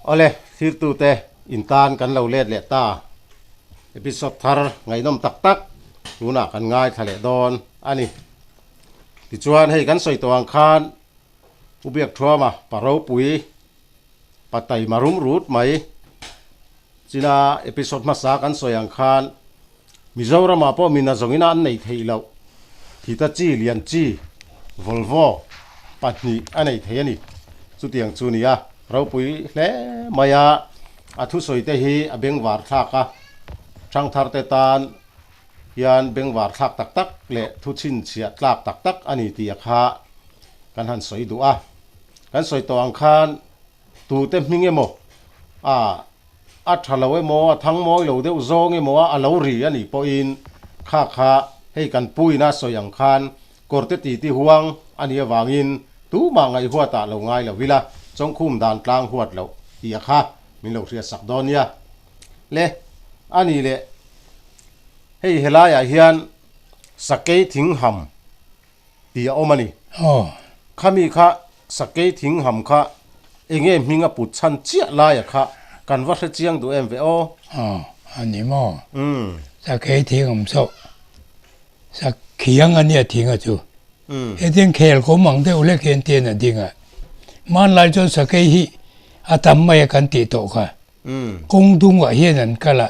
Awle, thirtute intan kan lo let leh ta. Episode thar ngaihnawm tak tak tunah kan ngaithla leh dawn a ni. Tichuan hei kan sawi tawh ang khan Pu Biakthuama pa ropui pa taima rum rut mai china episode hmasa kan sawi ang khan Mizoramah pawh mina zawngina an nei theih loh thita chi lian chi Volvo pahnih a nei thei a ni. Chutiang chu nia ropui hle mai a, a thusawi te hi a bengvar thlak a, thangthar te tan hian bengvar thlak tak tak leh thu chhinchhiah tlak tak tak a ni tih a kha kan han sawi duh a. Kan sawi tawh ang khan tute hming emaw a a tha lo emaw a thang mawi lo deuh zawng emaw a a lo ri a nih pawhin kha kha hei kan puina sawi ang khan kawrte titi huang a nih avangin tumah ngaihhuatah lo ngai lo ila chawngkhum dan tlang huat loh tih a kha min lo hriatsak dawn nia. Le, a nih leh hei helaiah hian sakei thing ham tih a awm a ni. Khami kha sakei thing ham kha enge hming a put chhan chiah laia kha kan va hre chiang duh em ve aw. Aw, a ni maw? Sakei thing ham saw sak khiang a nia thing a chu. Hetiang khel kawm ang deuh hlek hian tian a ding a. Hmanlai chuan sakei hi a tam mai a kan tih tawh kha. Kawng dungah hian an kal a,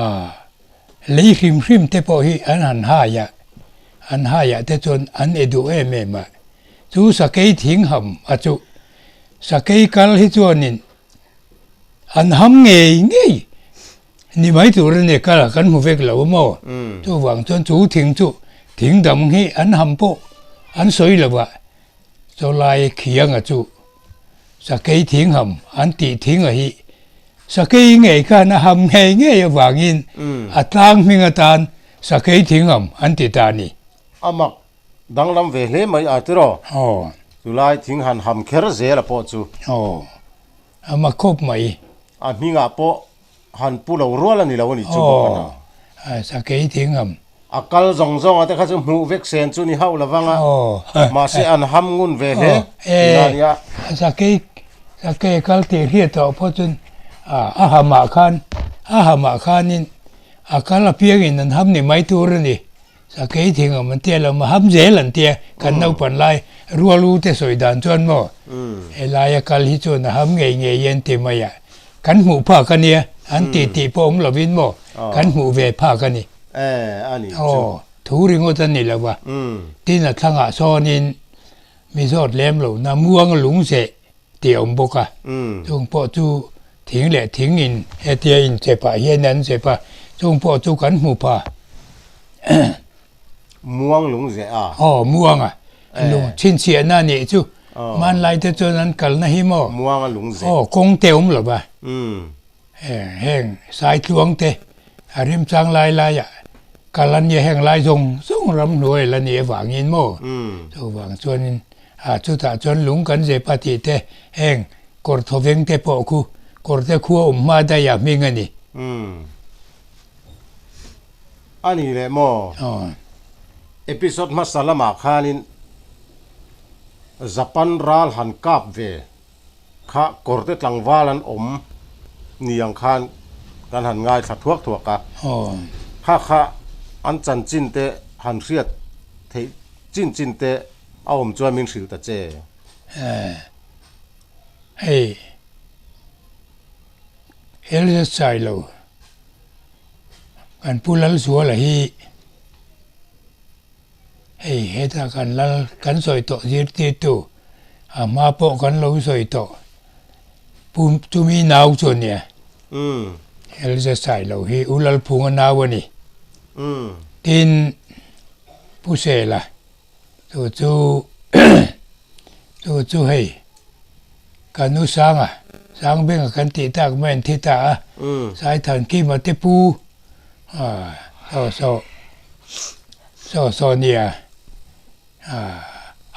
aah lei hrim hrim te pawh hi an han hai a, an hai ah te chuan an e duh em em a, chu sakei thing ham a chu sakei kal hi chuanin an ham ngei ngei ni mai tur a ni kal a kan hmu vek lo a maw, chuvang chuan chu thing chu thing dang hi an ham pawh an sawi lo a. Chawlai khianga chu sakei thing ham an tih thing a hi. Sakei ngei khan a ham ngei ngei avangin a tlang hming atan sakei thing ham an ti ta a ni. A mak danglam ve hle mai a tiraw? Aw. Chulai thing han ham kher zel a pawh chu. Aw. A mak khawp mai. A hmingah pawh Han pu lo rual a ni lo a ni chu bawk a na. Aw, sakei thing am. A kal zawng zawng a te kha chu hmuh vek sen chu ni hauh lo vang a. Mahse an ham ngun ve hle tih a nia. Sakei, sakei kal tih hriat tawh pawh chuan a hamah khan, a hamah khanin a kal apiangin an ham ni mai tur a ni. Sakei thing am an tia lo maw, ham zel an tia kan naupan lai rual u te sawi dan chuan maw helai a kal hi chuan a ham ngei ngei an ti mai a, kan hmuh phak a nia an ti tih pawh awm lovin maw kan hmuh ve phak a ni. Aw thu ringawt a ni lo va, tin a thlangah sawnin mi zawt lem lo na muang lung zeh tih a awm bawk a, chung pawh chu thing leh thing in hetia inchep ah hian an chep a, chung pawh chu kan hmu pha. Muang lung zeh a? Aw, muang a. Lung chhinchhiahna a nih chu. Hmanlai te chuan an kalna hi maw? Muang a lung zeh. Aw, kawng te awm lo va. Heng Saitluang te a remchang lai laiah kal a nia heng lai zawng zawng ramhnuai la nih avangin maw? Chuvang chuanin a chutah chuan lung kan zep a tih te heng kawr thawveng te pawh khu kawr te khua awm hma daih a hming a ni. A ni leh maw? Episode hmasa lamah khanin Japan ral han kap ve Kha kawrte tlangval an awm ni ang khan kan han ngaithla thuak thuak a. Kha kha an chanchin te han hriat theih chin chin te a awm chuan min hrilh ta che. Hei Elzet Sailo kan Pu Lalzuala hi Hei heta kan lal kan sawi tawh zirtirtu a hma pawh kan lo sawi tawh pu chumi nau chu a nia. Elza Sailo hi U Lalphunga nau a ni. Tin Pu Sela chu chu chu chu hei ka nu Sanga Sangbenga kan tih tak mai an thi ta a Saithankima te pu Saw saw saw saw nia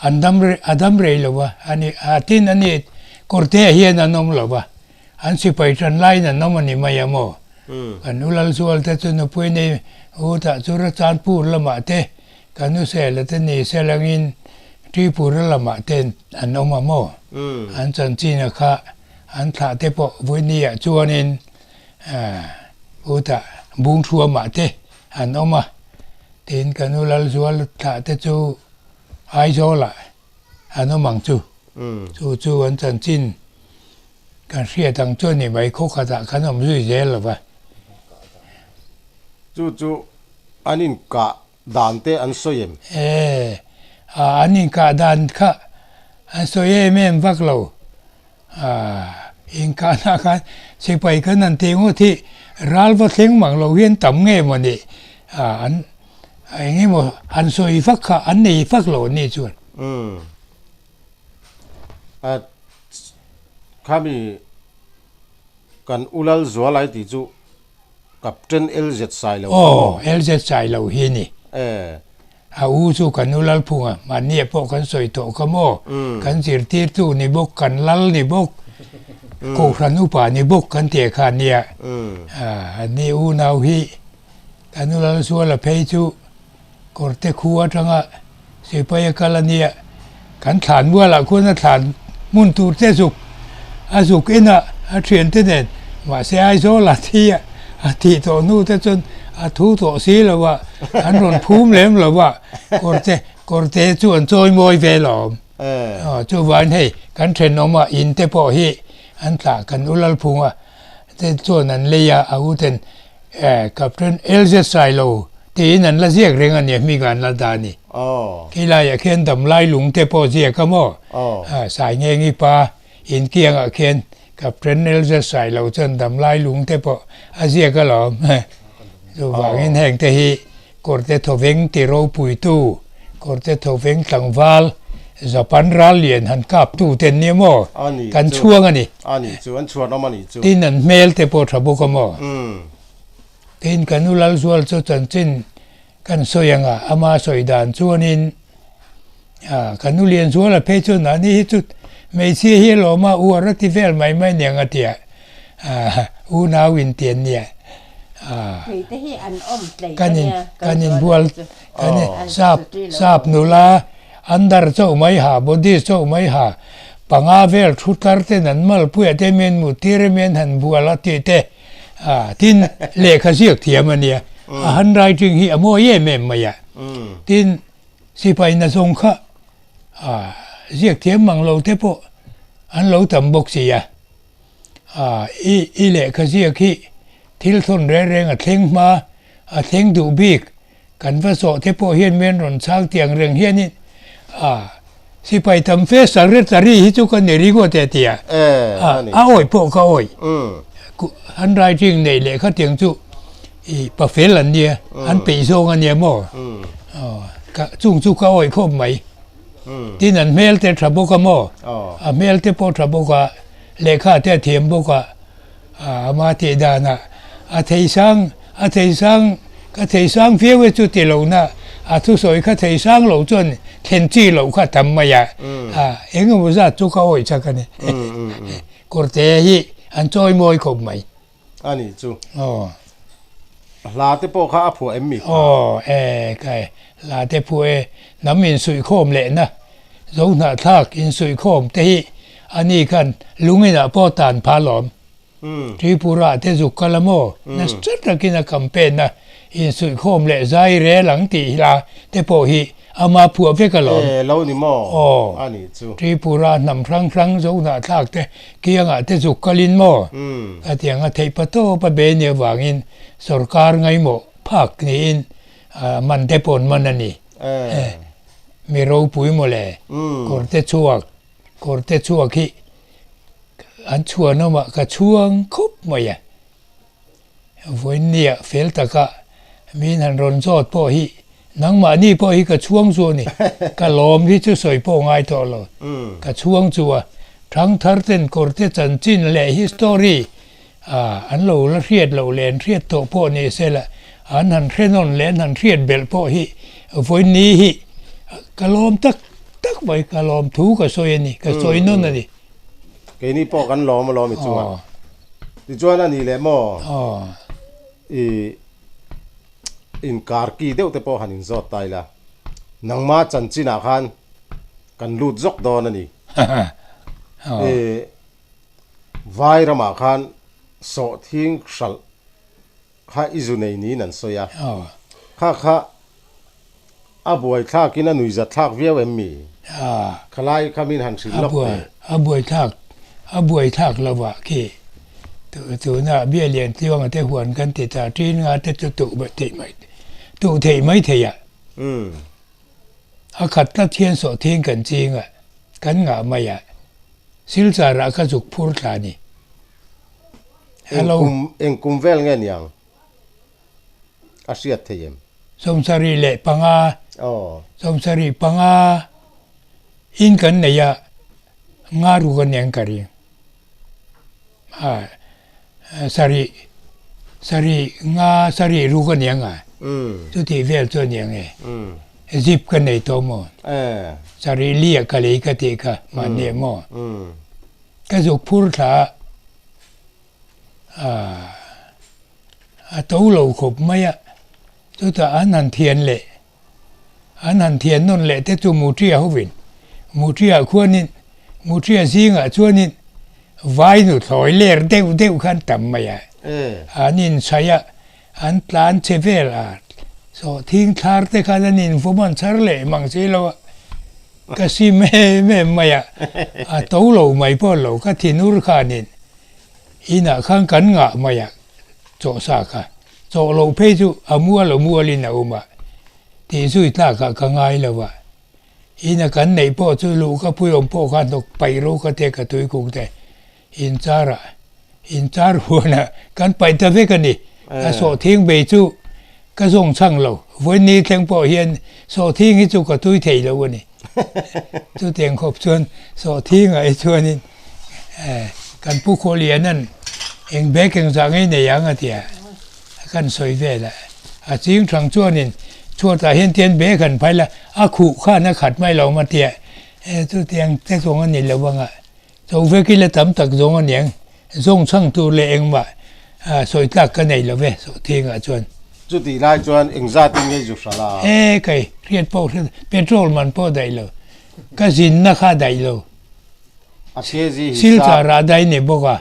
an dam a dam rei lo va ani a tin ani kawrte ah hian an awm lo va an sipai tan laiin an awm a ni mai a maw. Kan u Lalzual te chu nupui nei u tah chu Rachanpur lamah te kan u Sela te ni selangin Tripura lamah te an awm a maw? An chanchin a kha an thlah te pawh Vawinia chuanin u tah Bungthuamah te an awm a. Tin kan u Lalzual thlah te chu Aizawlah an awm ang chu. Chu chu an chanchin kan hriat ang chu a ni mai, khaw khatah kan awm zui zel lo va. Chu chu an inkah dan te an sawi em? E, an inkah dan kha an sawi em em vak lo. Inkahna khan sipai kan han tih ngawt hi ral va thleng mang lo hian tam nge maw ni? An eng emaw han sawi vak kha an nei vak lo an nih chuan. Umm. Khami kan u Lalzuala i tih chu Captain LZ Sailo kha maw? Aw, LZ Sailo hi a ni. A u chu kan u Lalphunga, mahnia pawh kan sawi tawh kha maw? Kan zirtirtu ni bawk, kan lal ni bawk, Kohhran upa ni bawk kan tih kha a nia. Ani unau hi kan u Lalzuala phei chu Kawrte khu atanga sipai a kal a nia, kan thlan mualah khuan a thlan hmun tur te zuk a zuk en a, a thiante nen mahse Aizawl a thi a, a thih tawh hnu te chuan a thu tawh si lo a, an rawn phum lem lo a, kawrte kawrte chu an chawi mawi ve lawm. Chuvangin hei kan thenawma in te pawh hi an tlah kan u Lalphunga te chuan an lei a, a u ten Captain LZ Sailo tiin an la ziak reng a ni, hming an la dah a ni. Khi laiah khian damlai lung te pawh ziak a maw? Saingengi pa inkiangah khian Captain LZ Sailo chuan damlai lung te pawh a ziak alawm. Chuvangin heng te hi Kawrte Thawveng ti ropuitu, Kawrte Thawveng tlangval, Japan ral lian han kaptu te an nia maw? Kan chhuang a ni. Tin an hmel te pawh tha bawk a maw? Tin kan u Lalzual chu chanchin kan sawi ang a, ama sawi dan chuanin kan u Lianzuala phei chuan ani hi chu hmeichhia hi a lawm a, uar a ti vel mai mai aniang a tia. Unau in ti an nia. Theite hi an awm tlei a nia. Kan inbual kan sap sap nula under chauh mai ha body chauh mai ha panga vel thu tlar ten an malpuia te mian mut tir emian han bual a tih te tin lehkha ziak thiam a nia. A handwriting hi a mawi em em mai a. Tin sipai nazawng kha ziak thiam mang lo te pawh an lo tam bawk si a. I i lehkha ziak hi thil thawn reng reng a thleng hma, a thleng duh bik, kan va zawh te pawh hian men rawn chhang tiang reng hianin a sipai tam fe secretary hi chu ka ni ringawt e tia a awih pawh ka awih. Handwriting neih lehkha tiang chu i pafel an nia, an peih zawng a nia maw? Chung chu ka awih khawp mai. Tin an hmel te tha bawk a maw? A hmel te pawh tha bawk a, lehkha te a thiam bawk a, ama tih danah a thei sang a thei sang ka thei sang viau e chu ti lo na a thusawi kha thei sang lo chuan thlen chi loh kha tam mai a, eng emaw zat chu ka awih chak a ni. Kawrte hi an chawi mawi khawp mai. A nih chu. Aw. Hla te pawh kha a phuah em mi kha? Aw e kai hla te phuah e. Hnam insuihkhawm lehna Zohnahthlak insuihkhawm te hi a ni khan lunginah pawh tan phah lawm. Tripura te zuk kal a maw? Nasa takin a campaign a, insuihkhawm leh zai rel ang tih hla te pawh hi Ama phuah vek alawm. E lo ni maw? Aw. A nih chu. Tripura hnam hrang hrang Zohnahthlak te kiangah te zuk kalin maw? Ka ti ang a, theih pa tawp a be nia vangin sorkar ngaimawh phak niin man te pawh an man a ni. E. Mi ropui mawle. Kawrte chhuak, kawrte chhuak hi an chhuanawmah ka chhuang khawp mai a. Vawiinnia fel taka min han rawn zawt pawh hi nangmahni pawh hi ka chhuang chu a ni. Ka lawm hi chu sawi pawh ngai tawh lo. Ka chhuang chu a. Thangthar ten kawrte chanchin leh history an lo la hriat loh leh an hriat tawh pawh ni sela an han hre nawn leh an han hriat belh pawh hi vawiinni hi ka lawm tak tak mai. Ka lawm thu ka sawi a ni. Ka sawi nawn a ni. Keini pawh kan lawm alawm i chungah. Tichuan a ni leh maw? Aw. I inkar ki deuh te pawh han inzawt ta ila, nangma chanchinah khan kan lut zawk dawn a ni. I vai ramah khan sawhthing hralh kha i zu nei niin an sawi a, kha kha a buaithlakin a nuihzatthlak viau em mi? Khalai kha min han hrilh lawk teh. A buaithlak, a buaithlak lovah khi tuna bia lian tluanga te huan kan ti ta, ṭin nga te chu tuh theih mai, tuh theih mai theih a. A khat tlat hian sawhthing kan ching a, kan ngah mai a, Silchar ah ka zuk phur thla a ni. Hello. Eng kum, eng kum vel nge niang? A hriat thei em? 75. Aw. 75 in kan nei a, nga ruk a niang ka ring. A, sarih, sarih, nga sarih ruk a niang a. Chutih vel chu a niang e. Zip ka nei tawh maw? Sarih li ah ka lei ka tih kha mahni ah maw? Ka zuk phur thla a, a to lo khawp mai a, chutah an han thian leh, an han thian nawn leh te chu Muṭia hovin, Muṭia khuanin, Muṭia zingah chuanin vai nuthlawi ler deuh deuh khan tam mai a, an inchhaih a, an tlan che vel a, sawhthing thlar te khan an invawm an chhar leh mang si lo a, ka sim em em mai a, a to lo mai pawh lo ka thinur khanin inah khan kan ngah mai a, chawh sa kha, chawh loh phei chu a mual a mualin a awm a, tih zui tlakah ka ngai lo a, ina kan neih pawh chu luh ka puiawm pawh kha hnawk paih ro ka te ka tuikuk te. Inchar ah, inchar huan ah kan paih ta vek a ni. Ka sawhthing bei chu ka zawng chhang lo. Vawiin thleng pawh hian sawhthing hi chu ka tui thei lo a ni. Chutiang khawp chuan sawhthing ah hi chuanin kan Pu Khawliana'n eng bag eng zah ngei nei ang a ti a, kan sawi vel a. A ching thang chuanin chhuatah hian tian bag han phai la, a khuh khan a khat mai lo ma tia. Chutiang te zawng a ni lo ang a. Cho vek ila tam tak zawng a niang, zawng chhang tur leh engmah sawi tlak ka nei lo ve Sawhthingah chuan. Chutih lai chuan engzatin nge zu hralh a? E kai, hriat pawh hriat, petrol man pawh daih lo, ka zinna kha daih lo. A kg hi sa. Silchar ah daih ni bawk a,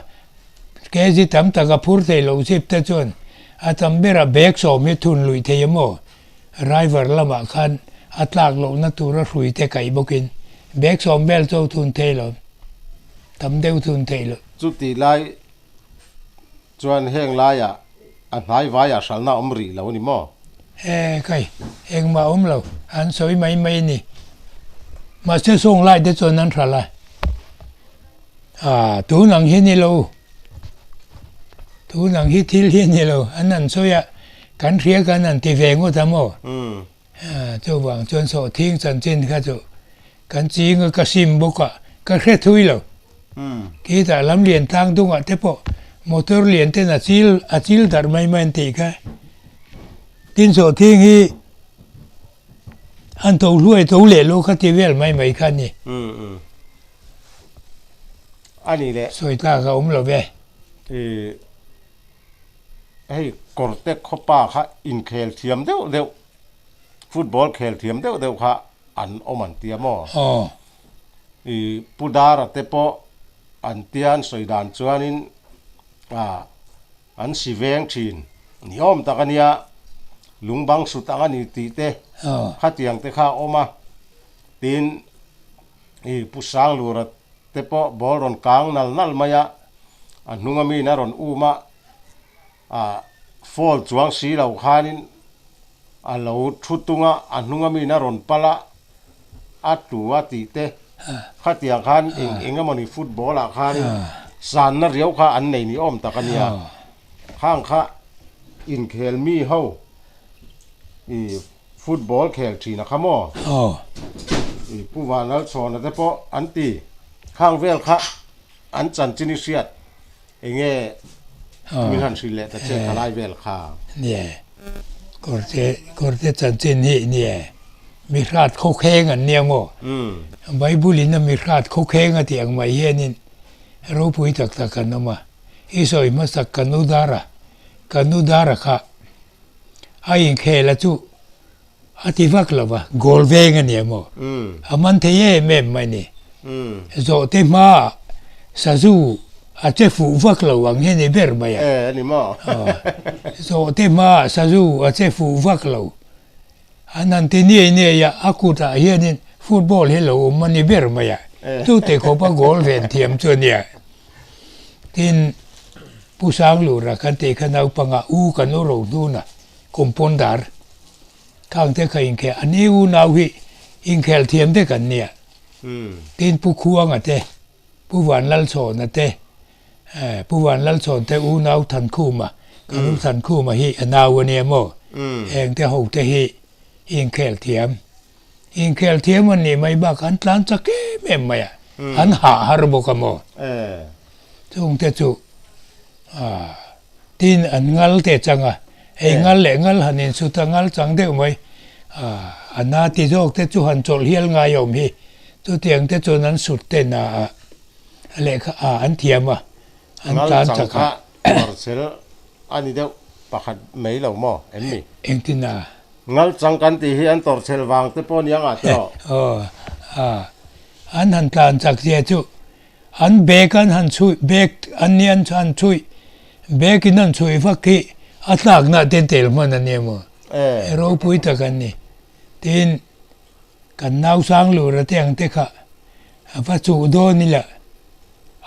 kg tam tak a phur thei loh zip te chuan a tam berah bag sawm hi thun luih thei a maw? River lamah khan a tlak lohna tura hrui te kaih bawkin bag sawm vel chu thun thei lo, tam deuh thun thei lo. Chutih lai chuan heng laiah a hnai vaiah hralhna awm rih lo a ni maw? E kai, engmah awm lo, an sawi mai mai a ni. Mahse sawng lai te chuan an hralh a, ah tun ang hi ni lo. Tun ang hi thil hi a ni lo, an han sawi a, kan hria kan han ti ve ngawt a maw? Chuvang chuan sawhthing chanchin kha chu kan ching a, ka sim bawk a, ka hre thui lo. Khitah lam lian tlang dungah te pawh motor lian ten a chil a chil darh mai mai an tih kha. Tin sawhthing hi an to hluai to leh lo kha ti vel mai mai kha a ni. A ni leh. Sawi tlak a awm lo ve. I hei kawrte khawpa kha inkhel thiam deuh deuh football khel thiam deuh deuh kha an awm an tia maw? Aw. I Pu Dara te pawh an tia an sawi dan chuanin ah an si veng thin ni awm tak a nia lungbang sut ang a ni tih te khatiang te kha a awm a tin I Pu Sanglura te pawh ball rawn kang nal nal mai a, a hnunga miin a rawn um a, ah fall chuang si lo khanin a lo thu tung a, a hnunga miin a rawn pal a, a tlu a tih te khatiang khan eng eng emawni football ah khanin sanna riau kha an nei ni awm tak a nia, khang kha inkhel mi ho i Football khel thin a kha maw? Aw. I Pu Vanlalchhawna te pawh an ti. Khang vel kha an chanchin i hriat enge min han hrilh leh ta che thalai vel kha. Nia, kawrte kawrte chanchin hi nia mi hrat khawkheng an nia maw? Bible in a mi hrat khawkheng a tih ang mai hianin ropui tak tak an awm a. I sawi hmasak kan u dar a. Ka nu Dara kha a inkhel a chu a ti vak lo va, goal veng a nia maw? A man thei em em mai ni. Zawhte hmaah sazu a che fuh vak lo ang hi ni ber mai a. E, a ni maw? Zawhte hmaah sazu a che fuh vak lo. An han ti niai niai a, a kutah hianin football hi lo awm a ni ber mai a. Chute khawpa goal ven thiam chu a nia. Tin, Pu Sanglura kan tih kha naupangah u kan u ro hnuna compounder khang te kha inkhel a ni unau hi inkhel thiam vek an nia. Tin, Pu Khuanga te, Pu Vanlalchhawna te, Pu Vanlalchhawn te unau Thankhuma, kan u Thankhuma hi a nau a nia maw? Heng te ho te hi inkhel thiam. Inkhel thiam an nih mai bak an tlan chak em em mai a, an hah har bawk a maw? Chung te chu tin an ngal te chang a, hei ngal leh ngal han insut a ngal chang deuh mai, a na ti zawk te chu han chawlh hial ngai awm hi, chutiang te chuan an sut ten a lehkha an thiam a, an tlan chak a. Ngal chang kha tuarchel a ni deuh pakhat mai lo maw em ni? Engtin a? Ngal chang kan tih hi an tawrchel vang te pawh nia ngah tawh. Aw a, an han tlan chak zia chu an bag an han chhuih bag an ni an han chhuih bag in an chhuih vak hi a tlakna te tel hman a nia maw? Ropui tak an ni. Tin, Kan nau sang lura te ang te kha a va chuh dawn ila,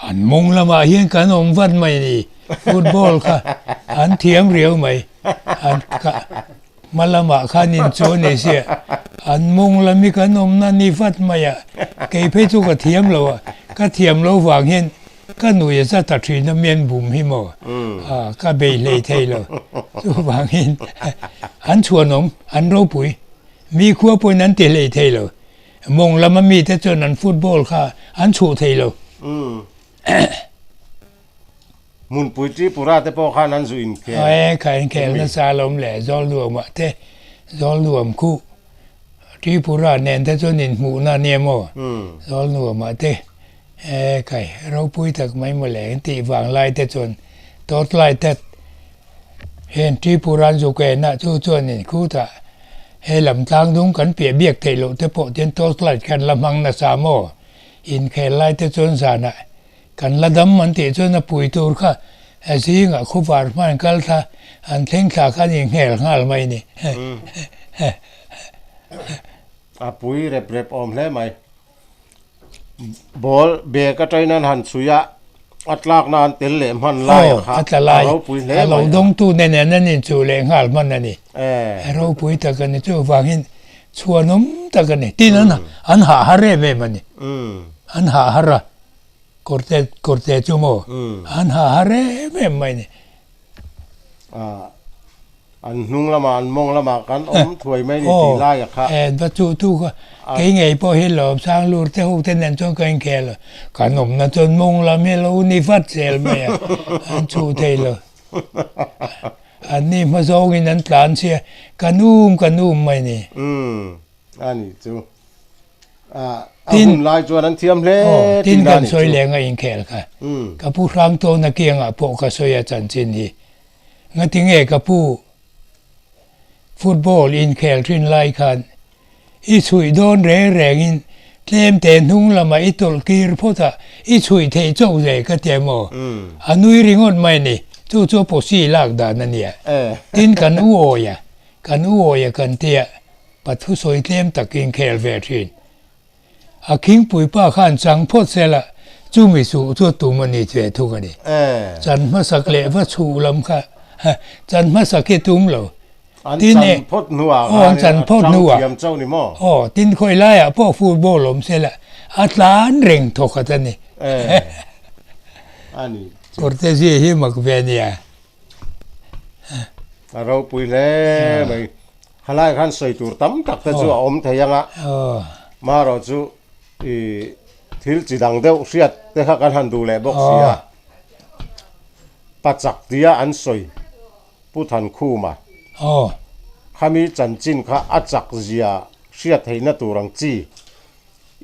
an mawng lamah hian kan awm vat mai ni, football kha an thiam riau mai, an ka hma lamah khan inchu a ni sia, an mawng lam hi kan awmna ni vat mai a, kei phei chu ka thiam lo a, ka thiam lo vang hian ka nui a za ta thin a mian bum hi maw, ka bei hlei thei lo, chuvangin an chhuanawm, an ropui. Mi khua pawhin an ti hlei thei lo. Mawng lama mite chuan an football kha an chhuh thei lo. Hmunpui Tripura te pawh khan an zu inkhel. Ae kha inkhel nasa alawm le, Zawlnuamah te, Zawlnuam khu Tripura nen te chuan inhmuhna a nia maw? Zawlnuamah te e kai ropui tak mai mawle an tih vang lai te chuan torchlight te Heng Tripura an zuk enah chu chuanin khutah he lam tlang dung kan piah biak theih loh te pawh tian torchlight khan la hmang nasa maw? Inkhel lai te chuan zanah kan la dam an tih chuan a pui tur kha a zingah khuvar hman kal thla an thleng thla khan inhngel nghal mai ni. A pui rep rep awm hle mai. Ball bag atangin an han chhui a, a tlakna an tel leh hman lai a kha a ropui hle mai a. A lo dawngtu nen nen an inchuh leh nghal hman a ni. A ropui tak a ni. Chuvangin chhuanawm tak a ni. Tin an an hah har em em a ni. An hah har a, kawrte kawrte chu maw an hah har em em mai a ni. An hnung lamah, an mawng lamah kan awm thuai mai ni tih lai a kha. Aw, va chu tu kha kei ngei pawh hi lawm sang lur te ho te nen chuan ka inkhel a, kan awmna chuan mawng lam hi lo ni vat zel mai a, an chhuh thei lo. An ni hma zawngin an tlan chhia, kan um kan um mai ni. Umm, a nih chu. A hun lai chuan an thiam hle tih na a nih chu. Tin kan sawi leng a inkhel kha, ka pu Hrangtawna kiangah pawh ka sawi a chanchin hi. Ngatinge ka pu, football inkhel thin lai khan i chhuih dawn reng rengin tlemte hnung lamah i tawlh kir phawt a, i chhuih theih chauh hle ka ti emaw? A nui ringawt mai ni, chu chu posi lak dan a nia. Tin kan u awi a, kan u awi a kan tia, pathu sawi tlem tak inkhel ve thin. A khingpui pa khan chang phawt sela chumi suh chu tum a ni ve thung a ni. Chan hmasak leh va chhuh lam kha chan hmasak hi tum lo. An chan phawt hnuah khan a tang thiam chauh ni maw? Aw, tin khawi laiah pawh football awm sela a tlan reng thawkhat a ni. A ni. Kawrte zia hi mak ve a nia. A ropui hle mai. Khalai khan sawi tur tam tak te chu a awm thei ang a, marawh chu i thil chi dang deuh hriat te kha kan han duh leh bawk si a. Pachak tia an sawi Pu Thankhuma khami chanchin kha a chak zia hriat theihna tur ang chi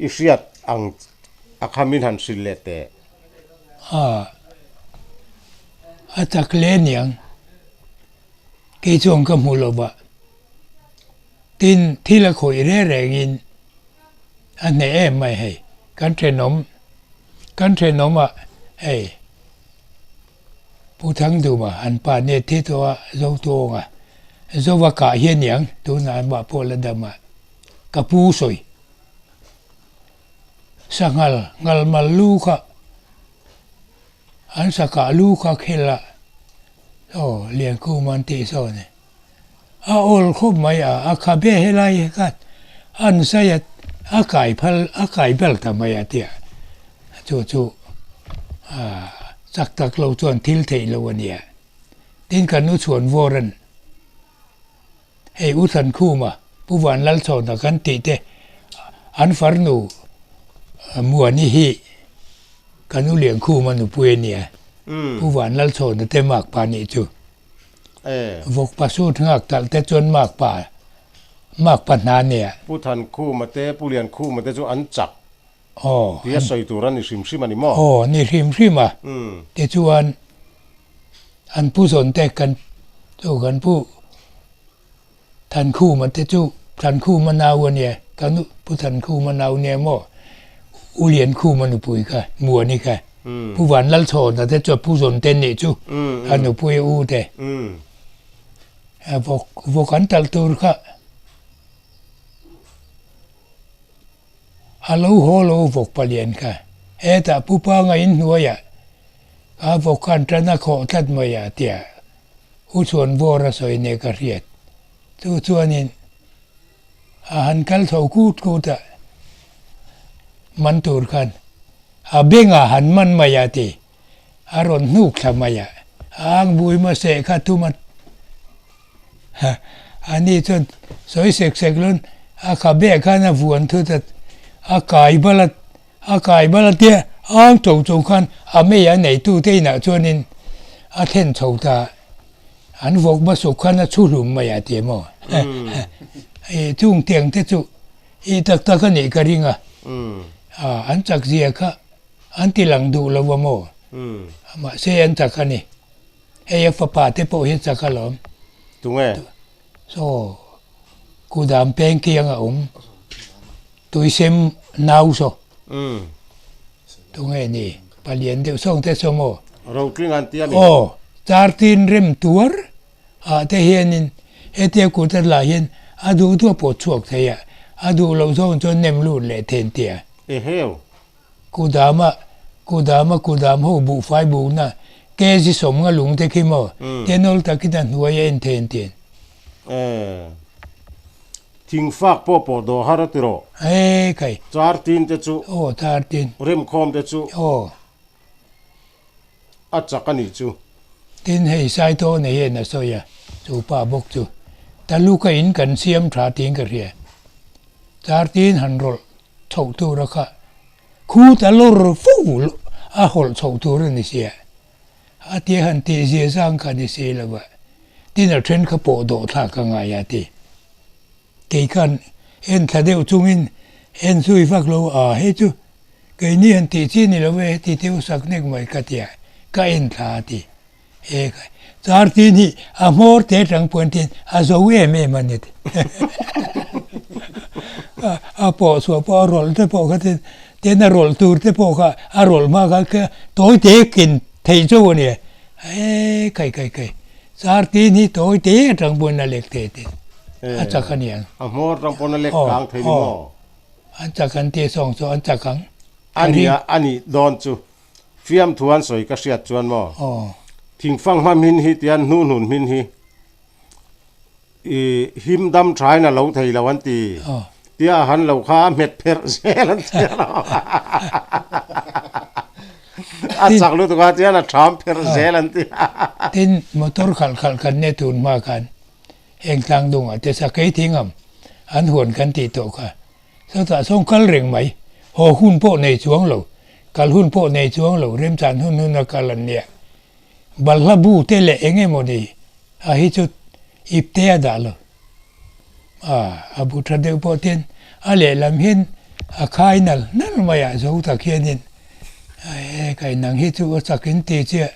i hriat ang a khamin han hrilh leh teh. A chak hle niang. Kei chuan ka hmu lo va. Tin, thil a khawih reng rengin a hneh em mai hei. Kan thenawm, kan thenawm ah hei Pu Thangduma an pa nia thi tawh a, Zotuawnga, Zova kah hi a niang, tunah amah pawh la dam a, ka pu sawi. Sanghal, ngalmal lu kha An sakah lu kha khel a, aw Liankhum an tih sawn e. A awl khawp mai a, a khabe helai hi khan an zai a, a kai phal, a kai bel ta mai a tia. Chu chu chak tak lo chuan thil theih lo a nia. Tin kan u chhuan vawr an. Hei U Thankhuma, Pu Vanlalchhawna kan tih te an farnu Muani hi kan U Liankhuma nupui a nia. Pu Vanlalchhawna te makpa nih chu. Vawkpa sut nghak talh te chuan makpa makpa hna nia. Pu Thankhuma te Pu Liankhuma te chu an chak tia sawi tur a ni hrim hrim a ni maw? Aw, ni hrim hrim a. Tichuan An pu zawn te kan chu kan pu Thankhuma te chu Thankhuma nau a nia, kan pu Thankhuma nau nia maw U Liankhuma nupui kha Muani kha Pu Vanlalchhawna te chu a pu zawn te nih chu a nupui a u te vawk vawk an talh tur kha. A lo haw lo vawk palian kha. Hetah Pu Panga in hnuaiah a vawk khan tan a khawh tlat mai a tia U Chhuan Vawr a sawi nia ka hriat. Chu chuanin a han kal chho kut kut a, man tur khan a bengah han man mai a ti. A rawn hnuk thla mai a, a ang bui hmasa kha thum a A ni chuan sawi sek sek lun a khabe khan a vuan thut a, a kai bal a, a kai bal a tia ang chho chho khan a mei a neitu te inah chuanin a thlen chho ta a, an vawk hmasuk khan a chhu hlum mai a ti maw? I chung tiang te chu i tak tak a nih ka ring a, an chak zia kha an ti lang duh lo a maw? Mahse an chak a ni. Hei a fapa te pawh hi chak alawm. Tunge? Saw kudam peng kiang a awm. Tuisem nau saw. Tunge ni? Palian deuh sawng te saw maw? Rotling an ti a mi? Aw, chartin rem tuar ah te hianin hetia kut a lah hian a duh duh a pawt chhuak thei a, a duh loh zawng chuan nem lut leh then tia. Eheu. Kudama, Kudama, Kudam ho buhfai bukna kg sawmnga lung te khi maw tenawl takin a hnuai a en thei an ti. E, thingfak pawh pawh dawh har a ti rawh. E kai. Char tin te chu. Aw char tin. Remkhawm te chu. Aw. A chak a nih chu. Tin hei Saito nei hian a sawi a, chu pa bawk chu Taluka in kan siam tha tiin ka hria. Char tin han rawlh chhoh tur a kha khut a lawr fo a hawlh chhoh tur a ni sia. A tia han tih zia zang kha ni si lo va, tin a then kha pawh dawh thlak a ngai a ti. Kei khan en thla deuh chungin en zui vak lo a, hei chu keini han tih chi ni lo e heti te sak nek mai ka tia ka en thla a ti. He kai char tin hi a hmawr te atang pawn tin a zo em em a ni ti. A pawh chhuah pawh a rawlh te pawh kha tin tin a rawlh tur te pawh kha a rawlh hma kha kha tawi te kin thei chauh a nia. He kai kai kai char tin hi tawi te atang pawn a lek thei tin a chak a niang. A hmawr atang pawn a lek kang thei ni maw? An chak an tih sawng chu an chak ang. A nia a nih dawn chu. Fiamthu an sawi ka hriat chuan maw? Thingfang hma hmin hi tian hnuhnun hmin hi i him dam thain a lo thei lo an ti. Tia a han lo kha a hmet pherh zel an ti a lo. A chak lutuk a tian a tham pherh zel an ti. Tin, motor khalh khalh kan ne tun hma khan heng tlangdungah te sakei thingam an huan kan tih tawh kha. Chutah chuan kal reng mai, haw hun pawh nei chuang lo, kal hun pawh nei chuang lo, remchan hun hun a kal an nia. Balhla bu te leh eng emaw ni a hi chu ip te a dah lo. A, a bu tha deuh pawh tin a lehlam hian a khai nal nal mai a, zo tak hianin e kai nang hi chu a chak in ti chiah,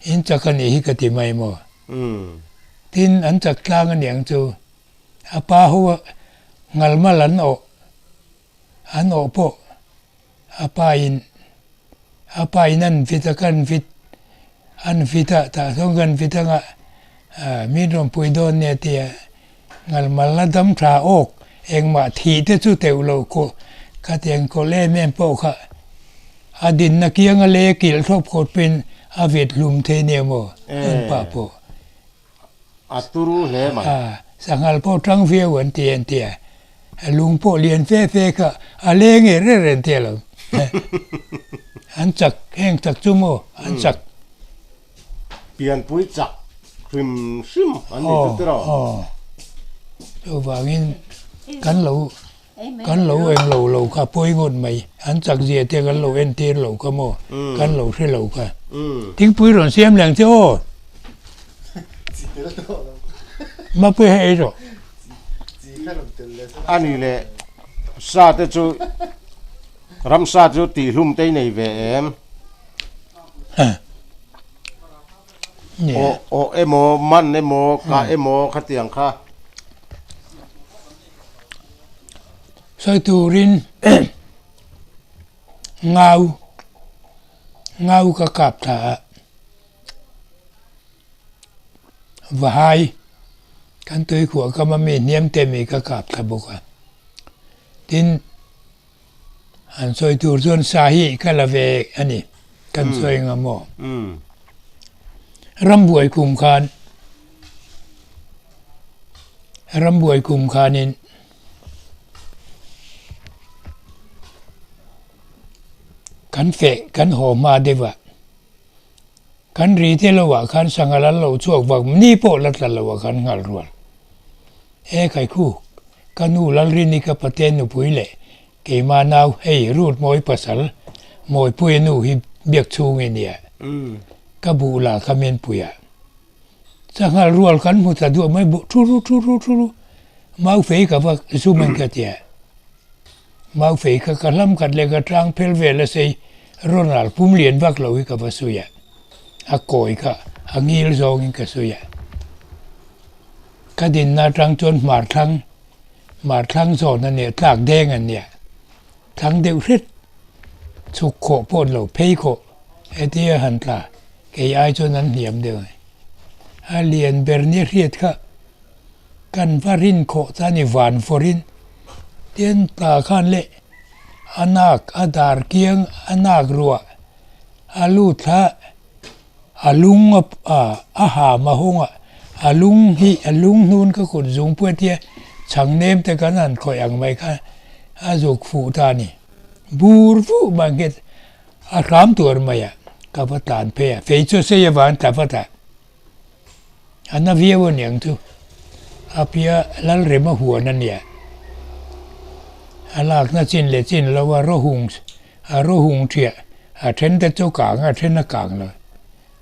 in chak a nih hi ka ti mai maw? Umm. Tin, an chak tlang a niang chu. A pa ho a ngalmal an awh an awh pawh a pa in a pa in an vit a kan vit an vit a tah sawn kan vit anga min rawn pui dawn nia tia ngalmal la dam tha awk engmah thih te chu teuh lo kawh khatiang kawlh em em pawh kha a dinna kianga lei a kilh thlawp khawp pawhin a vit hlum thei nia maw an pa pawh. A turu hle mai. A, sanghal pawh tang viau an ti an ti a, lung pawh lian fe fe kha a leng er er an ti alawm. An chak, heng chak chu maw, an chak. Pianpui chak hrim hrim an ni chu tiraw? Aw, aw. Chuvangin kan lo Kan lo eng lo lo kha pawi ngawt mai. An chak zia te kan lo entir lo kha maw? Kan lo hre lo kha. Thingpui rawn siam leng che aw. Mapui hei ei rawh. A ni leh sa te chu ramsa chu tihhlum te i nei ve em? Aw aw emaw man emaw kah emaw khatiang kha. Sawi turin ngau ngau ka kap thla a, vahai kan tuikhuah kam a mi hniam te mi ka kap thla bawk a, tin han sawi tur chuan sa hi ka la ve a ni kan sawi anga maw. Rambuai kum khan Rambuai kum khanin kan feh kan haw hma deuh a, kan ri te lo ah khan sanghal an lo chhuak vak ni pawh la tla lo ah khan nghal rual. E Kaikhu, ka nu Lalrini ka pate nupui leh keimah nau hei Ruth Mawi pasal Mawipuia nu hi biak chhung i nia, ka buh la kha min pui a. Sanghal rual kan hmu ta duah mai bawk thu ru thu ru thu ru mau fei ka va zum ang ka tia mau fei kha ka hlam khat leh ka tlang phel vel a sei rawn ral pum lian vak lo hi ka va sawi a a kawi kha a ngil zawngin ka sawi a ka dinna atang chuan hmar thlang hmar thlang zawn a nia tlak deng a nia Thlang deuh hret, chhuk khawh pawh an lo phei khawh, hetia han tla kei ai chuan an hniam deuh a ni. A lian ber nia hriat kha kan va rin khawh ta ni van fawrin tin tla khan leh a nak a dar kiang a nak ruah a lut thla A lung a a ham a hawng a, a lung hi a lung hnun ka kut zung pui a tia chhang nem te kan han khawih ang mai kha a zuk fuh ta a ni. Bur fuh mai nghet a hram tur mai a, ka va tlan phei a, fei chu sei avang tla vat a, a na viau a niang chu, a pia Lalrema huan a nia, a lakna chin leh chin lo a rawhung A rawhung ṭhiah a ṭhen te chu kang a ṭhen a kang lo.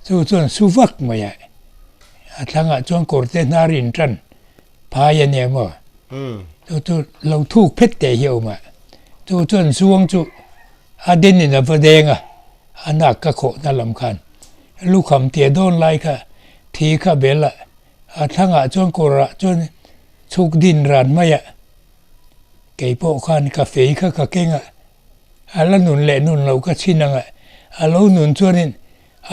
Chu chuan su vak mai a, a thlangah chuan kawr te hnar in ṭan phai a nia maw? Chu chu lo thuk phet teh hi a awm a, chu chuan zuang chu a den in a va deng a, a nak ka khawhna lam khan lukham tia dawn lai kha thi kha bel a, a thlangah chuan kawrah chuan chhuk din ran mai a, kei pawh khan ka fei kha ka keng a. A la nun leh nun lo ka chhin ang a, a lo nun chuanin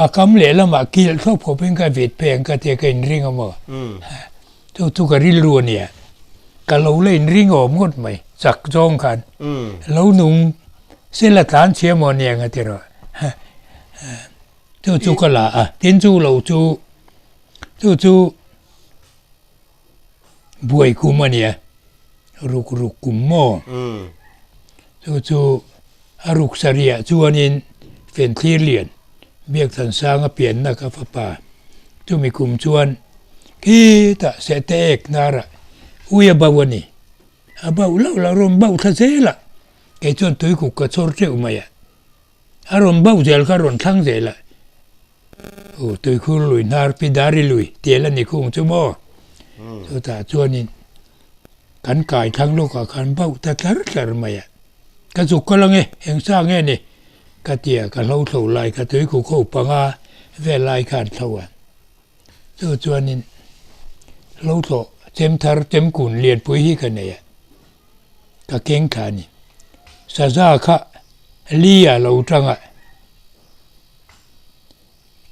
a kam lehlamah kilh thlawp khawpin ka vit phei ang ka tia ka inring a maw? Chu chu ka rilru a nia. Ka lo la inring awm ngawt mai, chak zawng khan. Lo nung se la tlan chhia maw nia ang a ti rawh. Chu chu ka la a, tin chu lo chu, chu chu. Buai kum a nia, ruk ruk kum maw? Chu chu a ruk sarihah chuanin Fenthlir lian Biakthansanga pianna ka fapa. Chumi kum chuan khitah Sehte ek hnarah ui a bauh a ni. A bauh loh loh rawn bauh thla zel a, kei chuan tuikuk ka chhawr teuh mai a. A rawn bauh zel kha a rawn thlang zel a. Aw tuikhur lui hnar pi dari lui tial a ni khung chu maw? Chutah chuanin kan kai thlang lawkah khan bauh ta tlar tlar mai a. Ka zuk kal ange, eng sa nge ni? Ka ti a, ka hlo thlo lai kha tuikuk ho panga vel lai khan thlo a. Chu chuanin. Hlo tlawh chem thar chem kun lianpui hi ka nei a, ka keng thla a ni. Saza kha li ah lo tang a,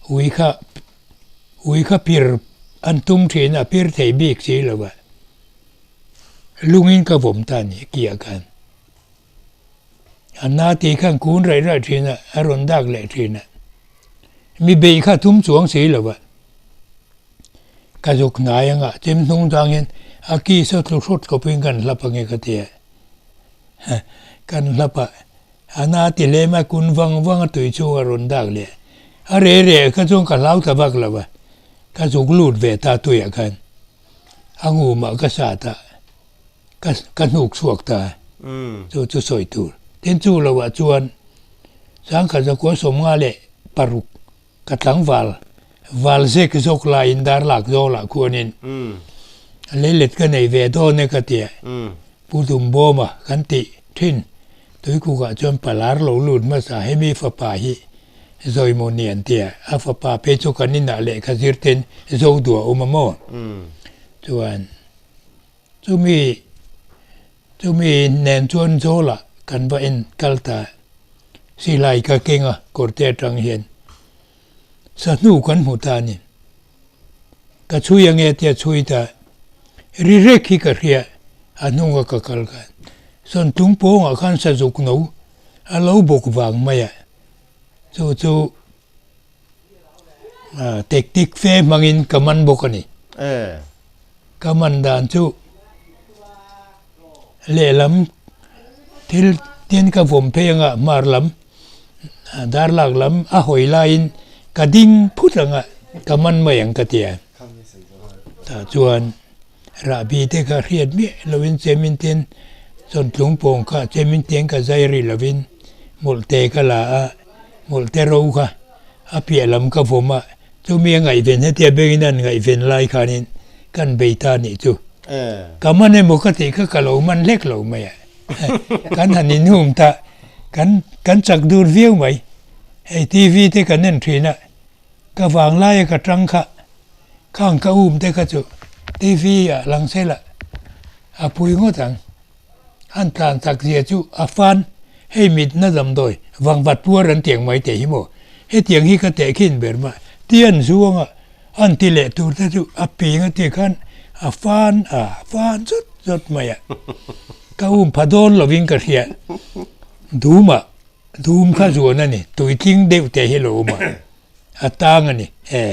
ui kha ui kha pir an tum thin a, pir thei bik si lo a, lungin ka vawm ta a ni kiah khan. A na tih khan kun raih raih thin a, a rawn dak leh thin a. Mi beih kha tum chuang si lo a. Ka zuk hnai anga chem hnung chang hian a ki saw tlu hrut khawpin kan hlap ange ka ti a. Kan hlap a, a na ti hle mai a, kun vang vang a tui chhung a rawn dak leh. A reh reh kha chuan ka hlau ta vak lo a, ka zuk lut ve ta tuiah khan a ngumah ka sat a. Ka ka hnuk chhuak ta a, chu chu sawi tur. Tin chu loah chuan sangkhat zakua sawmnga leh paruk ka tlangval val zek zawk laiin dar lak zawlah khuanin leilet ka nei ve dawn e ka ti a, Pu Dumbawma kan tih thin tuikukah chuan palar lo lut hmasa hemi fapa hi Zawimawni an ti a, a fapa phei chu kan inah lehkha zirten zo duh a awm a maw? Chuan. Chumi chumi nen chuan Zawlah kan va en kal ta. Silai ka keng a kawrte atang hian sahnu kan hmu ta a ni. Ka chhui ange tia chhui ta ri rek hi ka hria a hnunga ka kal khan. Sawn tlung pawngah khan sazuk no a lo bawk vang mai a, chu chu Tactic fe hmangin ka man bawk a ni. Ka man dan chu lehlam thil tin ka vawm phei anga hmar lam dar lak lam a hawi laiin ka ding phut anga ka man mai ang ka ti a. Tah chuan rahbi te kha hriat miah lovin chemin tin chawntlung pawng kha chemin tiang ka zai rih lovin hmawlhte ka la a. Hmawlhte ro kha a piah lam ka vawm a, chumi a ngaihven hetia bengin an ngaihven lai khanin kan bei ta nih chu. Ka man emaw ka tih kha ka lo man hlek lo mai a, kan han inhum ta, kan kan chak dur viau mai. Hei TV te kan en thin a, ka vang laia ka tang kha, khang ka um te kha chu TV ah lang sela a pui ngawt ang. An tlan chak zia chu a fan, hei mitna damdawi vangvat puar an tiang mai teh hi maw? Hetiang hi ka tehkhin ber mah ti an zuang a, an ti leh tur te chu a ping a ti khan a fan a fan zawt zawt mai a, ka um pha dawn lovin ka hria. Dum ah, dum kha zuan a ni, tuitling deuh teh hi lo awm a, a tang a ni e.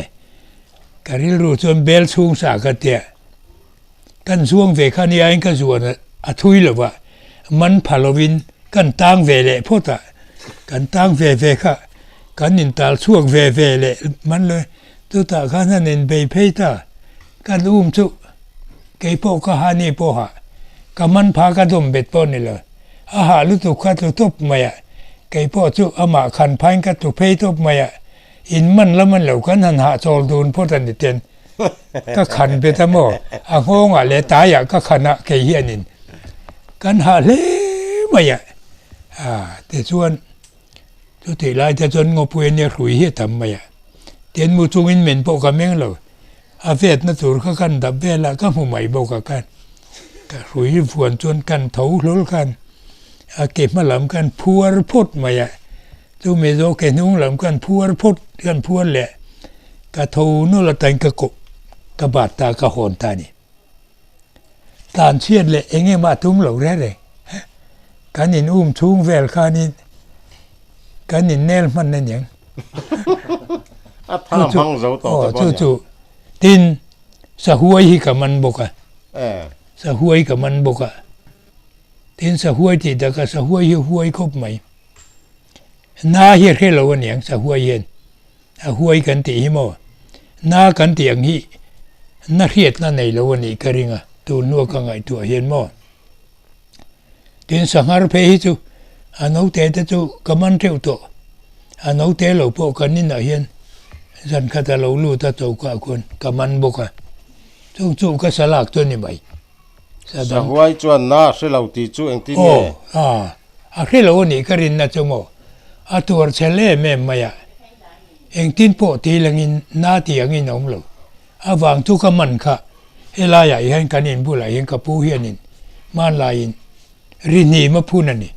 Ka rilru chuan bel chhung sa ka tia. Kan zuang ve kha nia in ka zuan a thui lo va, man pha lovin kan tang ve leh phawt a, kan tang ve ve kha kan intal chhuak ve ve leh man lo chutah khan han inbei phei ta, kan um chu kei pawh ka ha ni pawha ka man pha ka dawm bet pawh ni lo, a hah lutuk kha tlu tawp mai a, kei pawh chu amah khan phain ka tlu phei tawp mai a, in man lam an lo kan han hahchawl dun phawt a ni ten. Ka khan bet a maw? A nghawngah leh taiah ka khan a, kei hianin kan hah hle mai a. A tichuan chutih lai te chuan ngawpui ania hrui hi a tam mai a. Tian mu chungin men pawh ka meng lo. A vetna tur kha kan dap vel a, ka hmu mai bawk a khan. Ka hrui vuan chuan kan tho hlawl khan a ke hma lam khan phuar phawt mai a. Chu Mizo ke hnung lam khan phuar phawt kan phuar leh ka tho nawlh atangin ka kawp ka bat ta ka hawn ta a ni. Tlan chhiat leh eng emaw a tum lo reng reng. Kan in um chhung vel khanin kan in nel hman a niang. A tha hmang zo tawh te pawh a nia. Chu chu tin sahuai hi ka man bawk a. Sahuai ka man bawk a. Tin sahuai tih takah sahuai hi huai khawp mai. Na hi a hre lo aniang sahuai hian a huai kan tih hi maw na kan tih ang hi na hriatna nei lo anih ka ring a tun hnua ka ngaihtuah hian maw tin sanghar phei hi chu a naute te chu ka man teuh tawh a naute lo pawh kan inah hian zan khat a lo lut a choka khuan ka man bawk a chung chu ka salak chu a ni mai. Sahuai chuan na a hre lo tih chu engtin nge? Aw, a hre lo a nih ka rinna chu maw? A tuar chhel em em mai a, engtin pawh ti langin na ti angin a awm lo. A vang chu ka man kha. Helaiah hian kan in bulah hian ka pu hianin hmanlaiin rihnim a phun a ni.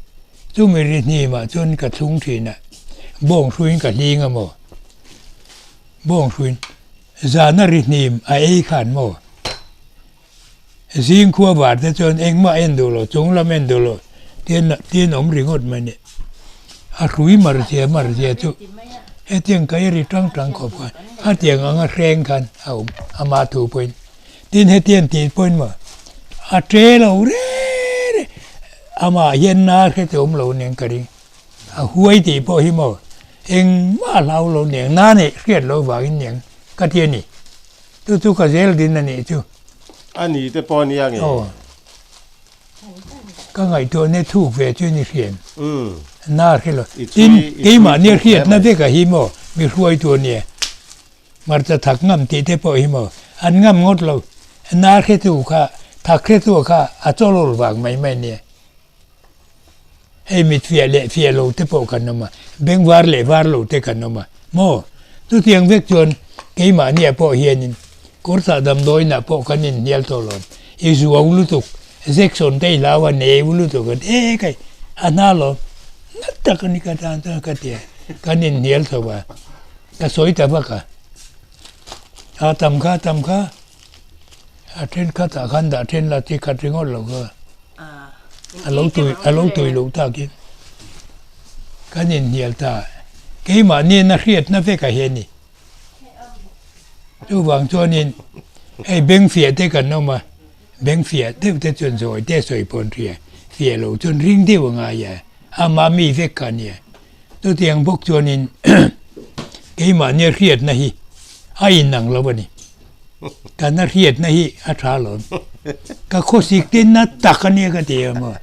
Chumi rihnimah chuan ka thlung thin a, bawng hruiin ka hling a maw? Bawng hruiin zana rihnim a ei khan maw? Zing khua var te chuan engmah en duh lo, chung lam en duh lo tian tian awm ringawt mai ni. A hrui mar zia mar zia chu hetiang ka i ri tang tang khawp khan khatiang anga hreng khan a awm ama thu pawhin. Tin hetiang tih pawhin maw a ṭe lo reng reng amah hian na hre te awm lo nen ka ring. A huai tih pawh hi maw engmah a hlau lo nen na neih hriat loh vangin nen ka ti a ni. Chu chu ka zel din a nih chu. A ni te pawh nia nge? Aw. Ka ngaihtuah nia thuk ve chu ni hrian. Na hre lo. Tin, keimah nia hriatna vek a hi maw mi hruaitu a nia. Hmarcha thak ngam tih te pawh hi maw an ngam ngawt lo. Na hretu kha, thak hretu kha a chawlawl vang mai mai nia. Hei mit fiah leh fiah lo te pawh kan awm a, beng var leh var lo te kan awm a maw? Chutiang vek chuan keimahniah pawh hianin kawrtah damdawiinah pawh kan inhnial tawh lo. I zuau lutuk, Jackson te i hlau a, neu lutuk a e kai a hna lo nat tak a ni ka tan chuan ka ti a, kan inhnial tho a, ka sawi ta vak a, a tam kha tam kha a thenkhatah khan dah then la chi khat ringawt lo kha. A lo tui a lo tui loh takin kan inhnial ta. Keimahnian a hriatna vekah hian ni. Chuvang chuanin hei beng fiah te kan awm a, beng fiah deuh te chuan zawi te sawi pawn hria, fiah loh chuan ring deuh a ngai a, ama mi vek kha a nia. Chutiang bawk chuanin keimahnia hriatna hi a inang lo a ni. Kan a hriatna hi a tha lo. Ka khawsik te na tak a nia ka ti a maw.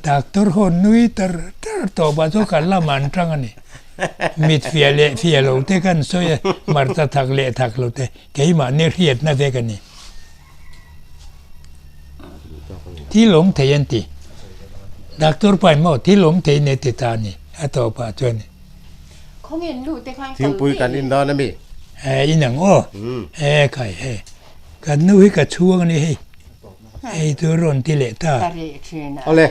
Doctor ho nui tar tar tawh pah chuan kan lam an tang a ni. Mit fiah leh fiah lo te kan sawi a, hmarcha thak leh thak lo te keimahni hriatna vek a ni. Thil awm thei an ti. Doctor pa in maw thil awm thei ne ti ta a ni a tawpah chuan. Thingpui kan in dawn a mi? E in ang aw. E khai hei. Kan nu hi ka chhuang a ni hei. Hei chu rawn ti leh ta. Awle,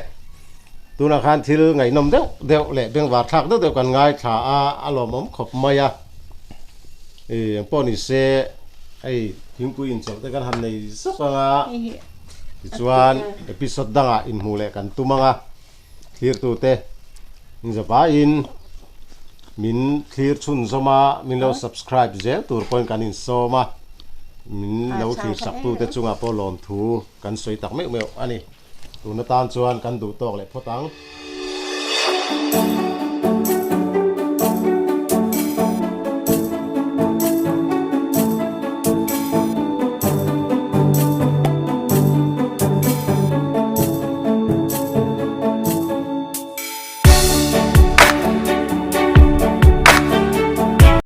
tunah khan thil ngaihnawm deuh deuh leh bengvar thlak deuh deuh kan ngaithla a, a lawmawm khawp mai a. E engpawh ni se hei thingpui inchawlh te kan han nei zawk ang a, tichuan episode dangah inhmuh leh kan tum ang a. Thlirtute inzavaiin min thlir chhunzawm a, min lo subscribe zel tur pawhin kan insawm a, min lo thlir-saktute chungah pawh lawmthu kan sawi tak meuh meuh a ni. Tun atan chuan kan duh tawk leh phawt ang.